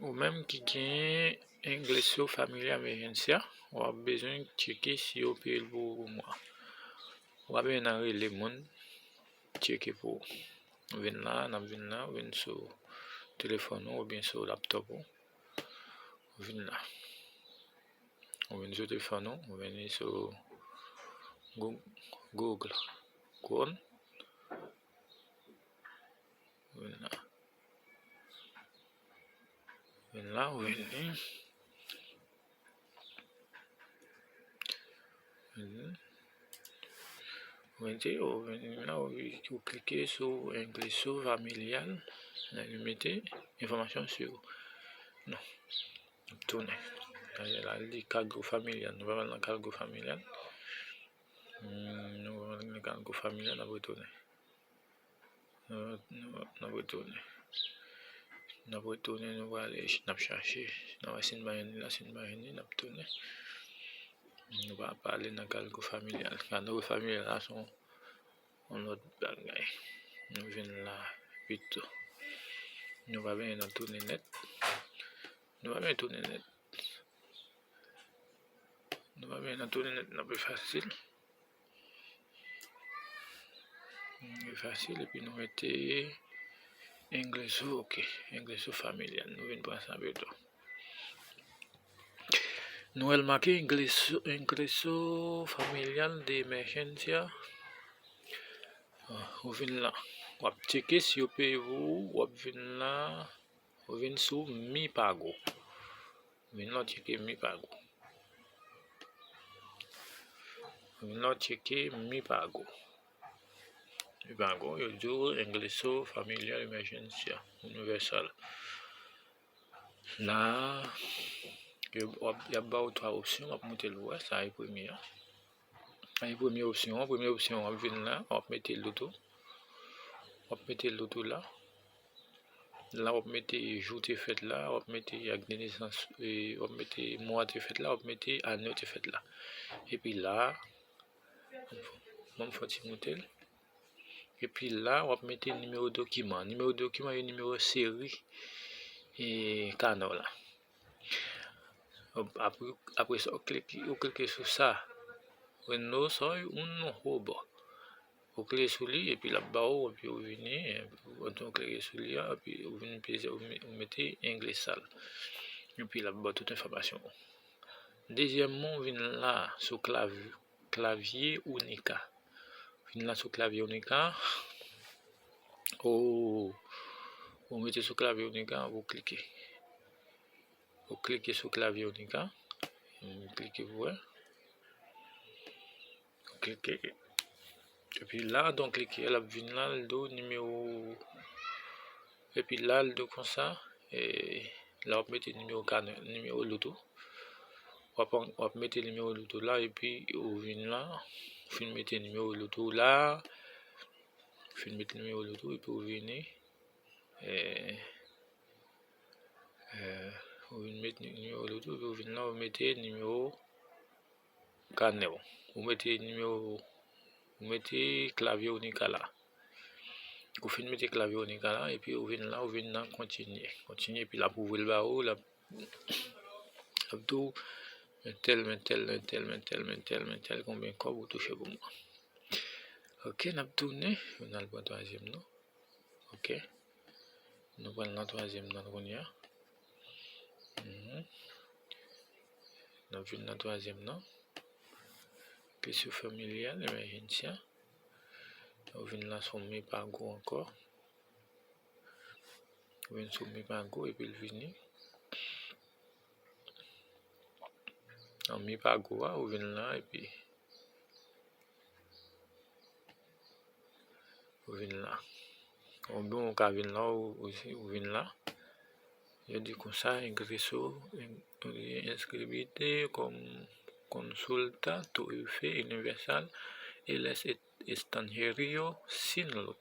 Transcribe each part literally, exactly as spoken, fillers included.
Ou menm ki genyen Ingreso Familiar Emergencia, w ap bezwen tcheke si yo peye l pou ou pou mwa. Ou pa bezwen nan rele moun, tcheke pou ou. Ou vin la, n ap vin la, ou vin sou telefòn ou oubyen sou laptòp ou. Ou vin la. Ou vin sou telefòn ou, ou vin sou Goo-, Google Chrome. Ou vin la. Vin la, ou vin li. Vin. Ou vin li, ou vin la, ou, ou klike sou Ingreso Familiar. Lè li mete enfòmasyon sou non. Tounen. Gade la, li di Cargo Familiar. Nou pral nan Cargo Familiar. Hmm, nou pral nan Cargo Familiar, n ap retounen. Nou, nou, n ap retounen. N ap retounen, nou prale, n ap chache. N ap wè si n pa jwenn li la, si n pa jwenn li, n ap tounen. Nou pa prale nan Cargo Familiar. Cargo Familiar la, se yon, yon lòt bagay. Nou vin la pito. Nou pa benyen nan tounen nèt. Nou pa benyen tounen nèt. Nou pa benyen nan tounen nèt, nan pi fasil. Pi fasil, epi nou mete Ingreso, ok. Ingreso Familiar. Nou vin pran sa pito. Nou wè l make Ingreso, Ingreso Familiar de Emergencia. Ah, ou vin la. W ap tcheke si yo peye pou ou, w ap vin la. Ou vin sou Mi Pago. Vin la, w tcheke Mi Pago. Vin la, w tcheke Mi Pago. Mi Pago, yo di w Ingreso Familiar Emergencia Universal. La, yo, w ap, y ap ba w twa opsyon, w ap moute l, w wè, sa e premye a. Sa e premye opsyon an, premye opsyon an, w ap vin la, w ap mete loto. W ap mete loto la. La, w ap mete jou te fèt la, w ap mete ak de nesans, e, w ap mete mwa te fèt la, w ap mete ane w te fèt la. Epi la, ban m fè ti moute l. Epi la, w ap mete nimewo dokiman. Nimewo dokiman, e nimewo seri, e, kanè w la. Apre, apre sa, ou klike, ou klike sou sa. Windows soy un hobo. Ou klike sou li, epi l ap ba ou, epi ou vini, ou klike sou li a, epi ou vin peze, ou me-, ou mete Inglesal. Epi l ap ba w tout enfòmasyon. Dezyèmman, ou vin la, sou klav-, klavye Unica. Vin la sou klavye Unica. Ou, ou mete sou klavye Unica, ou klike. Ou klike sou klavye Unica. Ou klike pou wè. Ou klike. Epi la, donk, klike, l ap vin la, l do nimewo. Epi la, l do konsa. E la, w ap mete nimewo kanè, nimewo loto. W ap, w ap mete nimewo loto la, epi ou vin la. Ou fin mete nimewo loto la. Ou fin mete nimewo loto, epi ou vini. E, e, ou vin mete ni-, nimewo loto, epi ou vin la, ou mete nimewo kanè w. Ou mete nimewo, ou mete klavye Unica la. Ou fin mete klavye Unica la, epi ou vin la, ou vin nan kontinye. Kontinye, epi l ap ouvri l ba ou, l ap, l ap di w, entèl, entèl, entèl, entèl, entèl, entèl, konbyen kòb ou touche pou mwa. Ok, n ap tounen, nou al pran twazyèm nan. Ok. Nou pral nan twazyèm nan kounye a. Mhm. N ap vin nan twazyèm nan. Ki sou familial, emergencia. Nou vin la sou Mi Pago ankò. Ou vin sou Mi Pago epi l vini. Nan Mi Pago a, ou vin la epi ou vin la. Oubyen ou ka vin la, ou, ou, ou vin la. Yo di konsa, ingreso, in-, inscribite como consultor tu IFE universal, él es extranjero sin luz,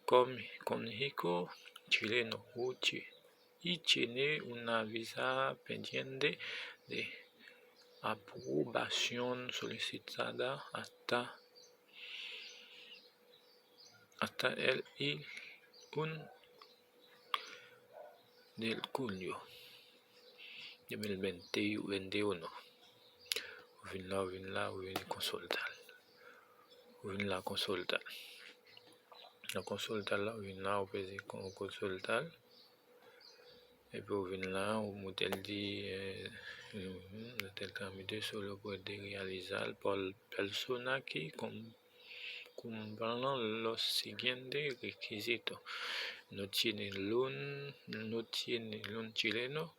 con, con hijo chileno, u chi-, y tiene una visa pendiente de aprobación solicitada hasta, hasta el y un Del Cunha. De mil vente, vente uno. Ou vin la, ou vin la, ou vin konsoltal. Ou vin la konsoltal. Nan konsoltal la, ou vin la, ou peze konsoltal. Epi ou vin la, ou moute l di, eh, mm, tel trámite solo puede realizar por persona que cum-, cumplan los siguientes requisitos. No tiene lun-, no tiene lun chileno,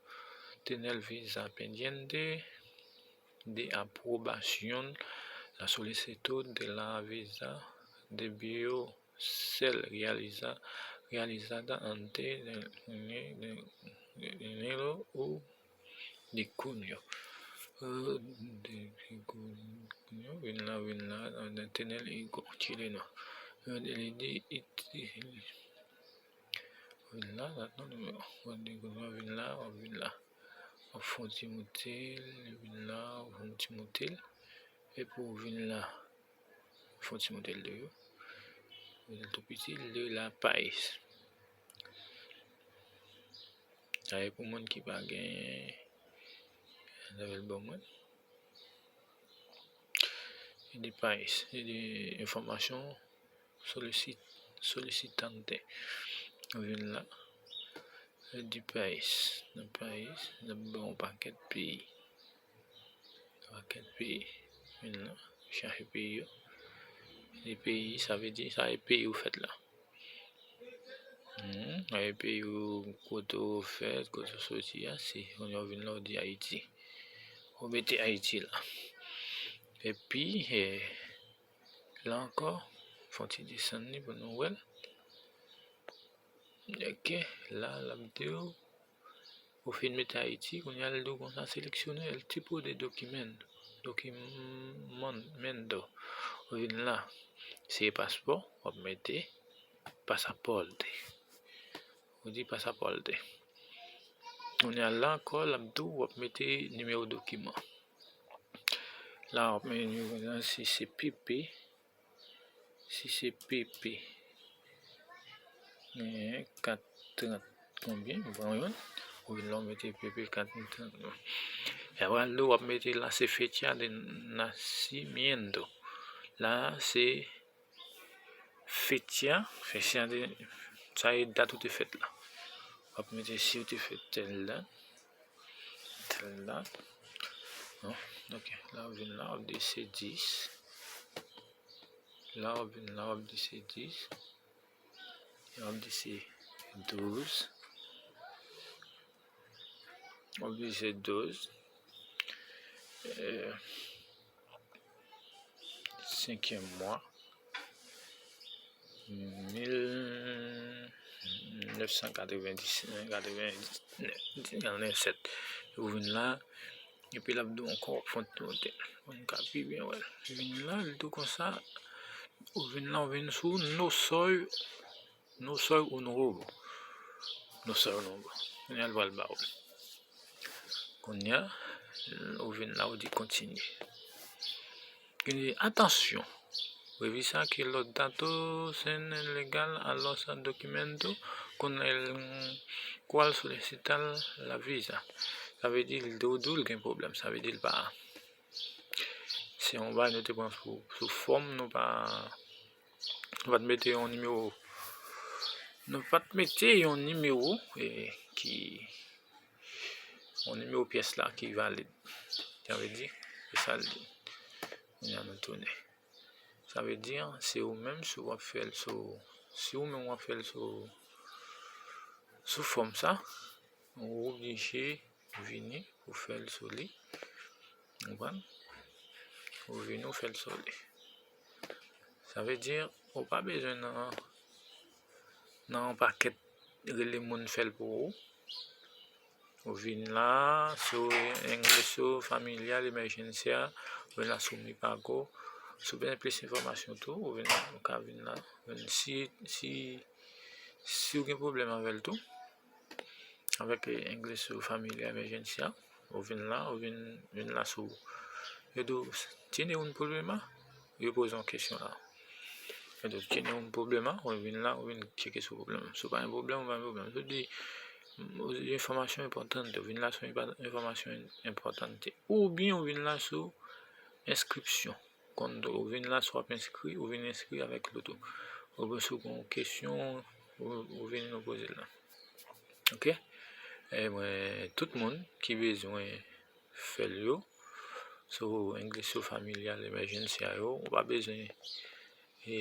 tener visa pendiente de aprobación, la solicitud de la visa debió ser realiza-, realizada antes de, de, de enero u de junio. Eh, de junio, vin la, vin la, de tener el chileno. Eh, de, de, de, vin la, la, non, non, non, de junio, vin la, vin la. W ap fè yon ti moute l, vin la, w ap fè yon ti moute l. Epi w vin la. Fè yon ti moute l tou. Moute l tou piti, de la pais. Sa e pou moun ki pa gen, sa vle ban mwen. E de pais, e de enfòmasyon solisi-, solisitante. Ou vin la. E de pais, nan pais, nan bon pakèt peyi. Pakèt peyi. Vin la, chache peyi yo. E peyi, sa vle di, sa e peyi ou fèt la. Hmm, e peyi ou kote ou fèt, kote ou soti a, si kounye a ou vin la, ou di Ayiti. Ou mete Ayiti la. Epi, eh, la ankò, fò ti desann li pou nou wè l. Ok, la, l ap di w, ou fin mete Ayiti, kounye a l di w konsa, seleccione el tipo de documento, documento. Ou vin la, se paspò, w ap mete pasaporte. Ou di pasaporte. Kounye a la ankò, l ap di w, w ap mete nimewo dokiman. La, w ap mete nimewo, si se P P, si se P P, genyen kat trant konbyen, ou pran youn, ou vin la, w mete P P kat trant. E apre, w ap mete la, se fecha de nacimiento. La, se fecha, fecha de, sa e dat ou te fèt la. W ap mete si ou te fèt tèl dat, tèl dat. Non, ok, la w vin la, w ap di se dis. La w vin la, w ap di se dis. La w ap di se douz. W ap di se douz. Euh, senkyèm mwa, mil nèf san katrevendisenk, katrevendiznèf, katrevennsèt. Ou vin la, epi l ap di w ankò, w ap fè yon ti moute l. Pou n ka pi byen wè l. Vin la, l di w konsa, ou vin la, ou vin sou no soy, no soy un robo. No soy un robo. Kounye a l pral ba w. Kounye a, ou vin la, ou di kontinye. Kounye a, atansyon. Revisa que los datos sean legal a los documentos con el cual solicitar la visa. Sa vle di, l di w, di w l gen pwoblèm. Sa vle di, l pa, se yon bagay nou te pran sou, sou fòm, nou pa, nou pa t mete yon nimewo. Nou pa t mete yon nimewo, e, ki, yon nimewo pyès la ki valid. Sa vle di, se sa l di. Kounye a nou tounen. Sa vle di, se ou menm, si w ap fè l sou, si ou menm w ap fè l sou, sou fòm sa, ou oblije vini pou fè l sou li. Ou konprann? Ou vini, ou fè l sou li. Sa vle di, ou pa bezwen nan, nan yon pakèt rele moun fè l pou ou. Ou vin la, sou Ingreso Familiar Emergencia, ou vin la sou Mi Pago. Si w bezwen plis enfòmasyon tou, ou vin la, ou ka vin la. Ou vin, si, si, si w gen pwoblèm avè l tou, avèk, eh, Ingreso Familiar Emergencia, ou vin la, ou vin, vin la sou. Yo di w, "Tiene un problema?" Yo poze yon kesyon la. Yo di w, "Tiene un problema?" Ou vin la, ou vin tcheke sou pwoblèm. Si w pa gen pwoblèm, ou pa gen pwoblèm. Si w di, Enfòmasyon enpòtante, ou vin la sou enfòmasyon enpòtante. Oubyen ou vin la sou enskripsyon. Kon ou vin la sou w ap enskri, ou vin enskri avèk loto. Oubyen si w gen yon kesyon, ou, ou vin ou poze l la. Ok? E mwen, tout moun ki bezwen fè l yo, sou English sou Familial Emergency a yo, ou pa bezwen e,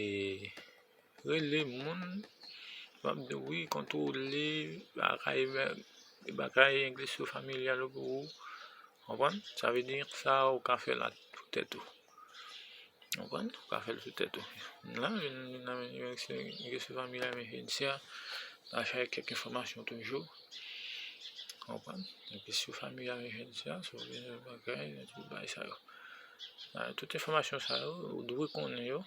rele moun, w ap di wi, kontwole, bagay, bagay English sou Familial yo pou ou. Konprann? Sa vle di sa ou ka fè la pou tèt ou. Konprann? Ou ka fè l sou tèt ou. La, vin nan English sou Familial Emergency a, la chache kèk enfòmasyon toujou. Konprann? English sou Familial Emergency a, si w vle bagay, tout bagay sa yo. Tout enfòmasyon sa yo, ou dwe konnen yo.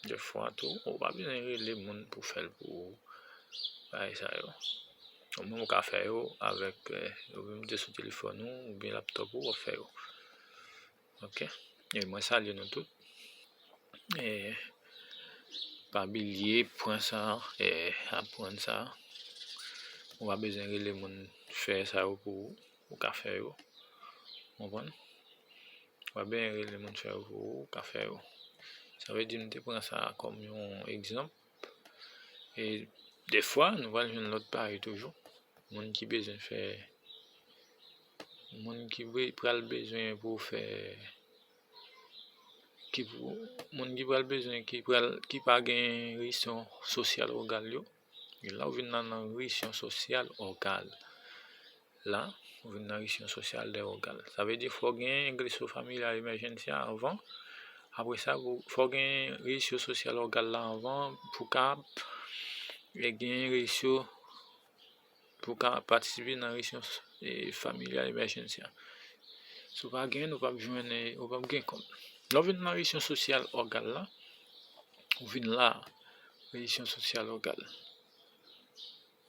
Dèfwa tou, ou pa bezwen rele moun pou fè l pou ou. Bagay sa yo. Ou menm ou ka fè yo avèk, ou menm te sou telefòn ou oubyen laptòp ou, w ap fè yo. Ok? E mwen salye nou tout. E pa bliye pran sa, e aprann sa. Ou pa bezwen rele moun fè sa yo pou ou. Ou ka fè yo. Konprann? Ou pa bezwen rele moun fè yo pou ou, ou ka fè yo. Sa vle di m te pran sa kòm yon egzanp. E dèfwa, nou pral jwenn lòt parèy toujou. Moun ki bezwen fè, moun ki pral bezwen pou fè, ki pou, moun ki pral bezwen, ki pral, ki pa gen reyisyon sosyal ògàn yo. E la ou vin nan, nan reyisyon sosyal ògàn. La, ou vin nan reyisyon sosyal dè ògàn. Sa vle di fò w gen English sou Familial Emergency a anvan. Apre sa, fò w gen reyisyon sosyal ògàn la anvan pou ka gen reyisyon pou ka patisipe nan reyisyon Familial Emergency a. Si w pa gen, ou p ap jwenn, ou p ap gen kòb. Lè w vin nan reyisyon sosyal ògàn la, ou vin la, reyisyon sosyal ògàn.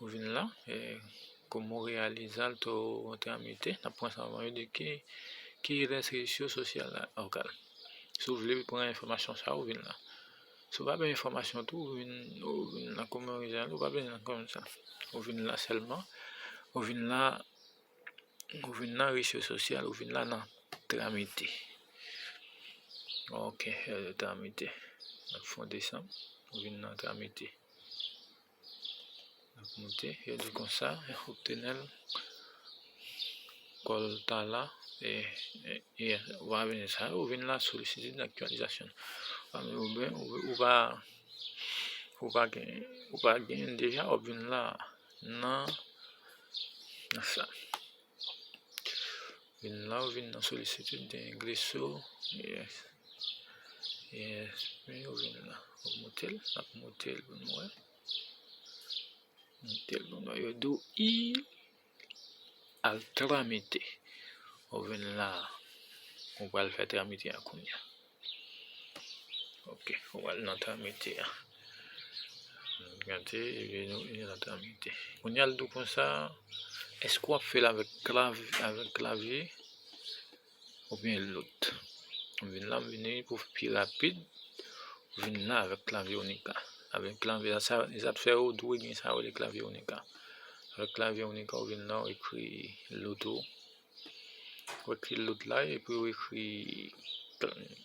Ou vin la, e, como realizar tu trámite, n ap pran sa anvan yo di ki, ki reyisyon sosyal ògàn. Si w vle pran enfòmasyon sa, ou vin la. Si w pa bezwen enfòmasyon tou, ou vin, ou vin la kòm yon rezon, ou pa bezwen la kòm sa. Ou vin la sèlman, ou vin la, ou vin nan reyisyon sosyal, ou vin la nan trámite. Ok, trámite. N ap fè yon desann, ou vin nan trámite. N ap moute, yo di konsa, obtener kòl ta la, e, e, e, ou pa vin sa, ou vin la solicitud actualización. Ou pa, ou pa, ou pa gen, ou pa gen deja, w ap vin la, nan, nan sa. Vin la, ou vin nan solicitud de ingreso, yes. Yes, men ou vin la. Ou moute l, n ap moute l pou nou wè. Moute l pou nou wè. Yo di w ir al trámite. Ou vin la. Ou pral fè trámite a kounye a. Ok, ou pral nan trámite a. Gade, e nou, e nan trámite. Kounye a l di w konsa, èske w ap fè l avèk klav-, avèk klavye? Oubyen lòt. M vin la, m vin pou pi rapid. M vin la avèk klavye Onika. Avèk klavye, sa, sa fè ou dwe gen sa yo rele klavye Onika. Avèk klavye Onika, ou vin la, ou ekri lòt ou. Ou ekri lòt la, epi ou ekri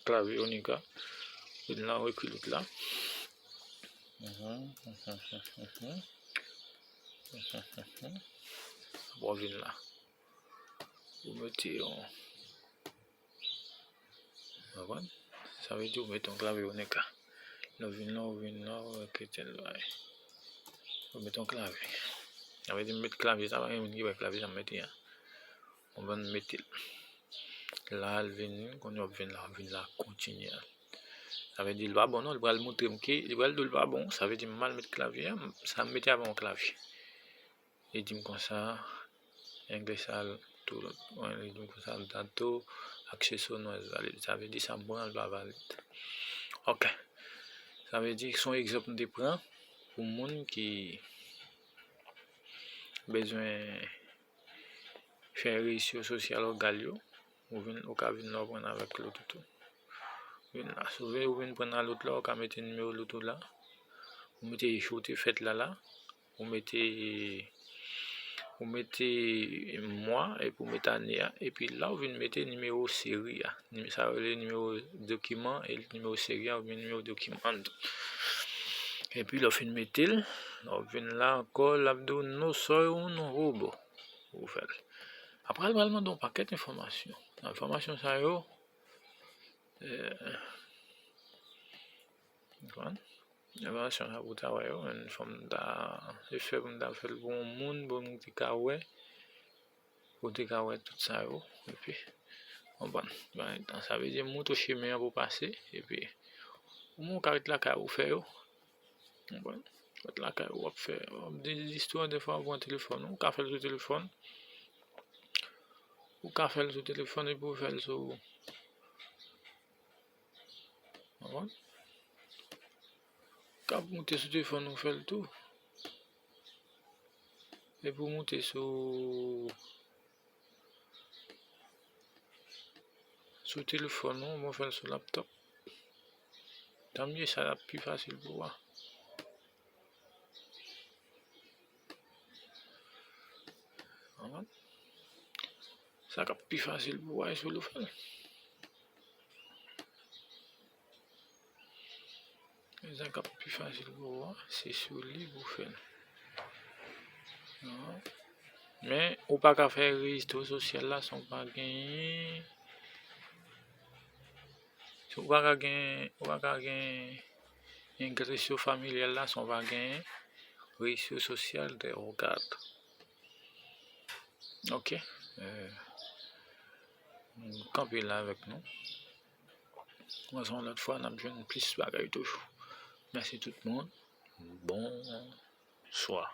klavye Onika. Vin la, ou ekri lòt la. Mhm, mhm, mhm, mhm. Bon, vin la. Ou mete yon, konprann? Sa vle di ou mete yon klavye Onika. Lè w vin la, ou vin la, ou mete yon klavye. Sa vle di m met klavye, sa pa gen moun ki wè klavye sa m mete a. Ou konprann, mete l. La, l vin, kounye a w ap vin la, w ap vin la, kontinye. Sa vle di l pa bon non, li pral montre m ke, li pral di w l pa bon, sa vle di m mal met klavye a, sa m mete a pa yon klavye. Li di m konsa, ingresar tu, li di m konsa, dato, acceso no es válido. Sa vle di sa m pran an pa valid. Ok. Sa vle di, se yon egzanp m te pran pou moun ki bezwen fè reyisyon sosyal ògàn yo. Ou vin, ou ka vin la, ou pran avèk lòt ou tou. Vin la. Si w vle, ou vin pran nan lòt la, ou ka mete nimewo lòt ou la. Ou mete jou w te fèt la la. Ou mete Ou mete mwa, epi ou mete ane a, epi la ou vin mete nimewo seri a. Nime-, sa yo rele nimewo dokiman, e nimewo seri a, oubyen nimewo dokiman an tou. Epi lè w fin mete l, lè w vin la ankò, l ap di w no soy un robo. Ou fè l. Apre, l pral mande w yon pakèt enfòmasyon. Nan enfòmasyon sa yo, eh, konprann? Enfòmasyon sa pou travay yo, men fò m ta, se fè pou m ta fè l pou yon moun, pou m te ka wè, pou te ka wè tout sa yo, epi, konprann? Sa vle di, m montre w chemen an pou pase, epi, ou menm ou ka ret lakay ou fè yo, konprann? Ret lakay ou ap fè, w ap di istwa, defwa ou pran telefòn, ou ka fè l sou telefòn, ou ka fè l sou telefòn, epi ou fè l sou, konprann? Ou ka moute sou telefòn ou fè l tou. Epi ou moute sou, sou telefòn ou, mwen fè l sou laptòp. Tanmye, sa ap pi fasil pou ou a. Konprann? Sa k ap pi fasil pou ou a, e sou ou fè l. E sa k ap pi fasil pou ou a, se sou li pou fè l. Men, ou pa ka fè rezo sosyal la san ou pa genyen, ou pa ka gen, ou pa ka gen, gen rezo familyal la san ou pa gen rezo sosyal de regard. Ok. Eh, kanpe la avèk nou. Mwen se yon lòt fwa, n ap jwenn plis bagay toujou. Mèsi tout moun. Bonswa.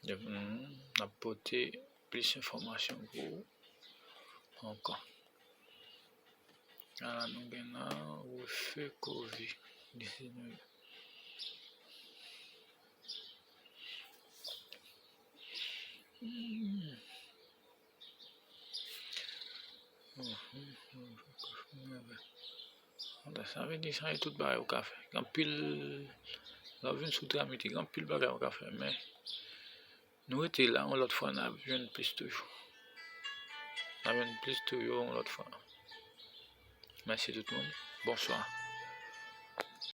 N ap pote plis enfòmasyon pou ou ankò. Ala nou gen la, refè kovid disenèf. Hmm. Sa vle di sa e tout bagay ou ka fè. Gen anpil, lè w vin sou tramite, gen anpil bagay ou ka fè, men nou rete la, yon lòt fwa n ap jwenn plis toujou. N ap jwenn plis toujou yon lòt fwa. Mèsi tout moun. Bonswa.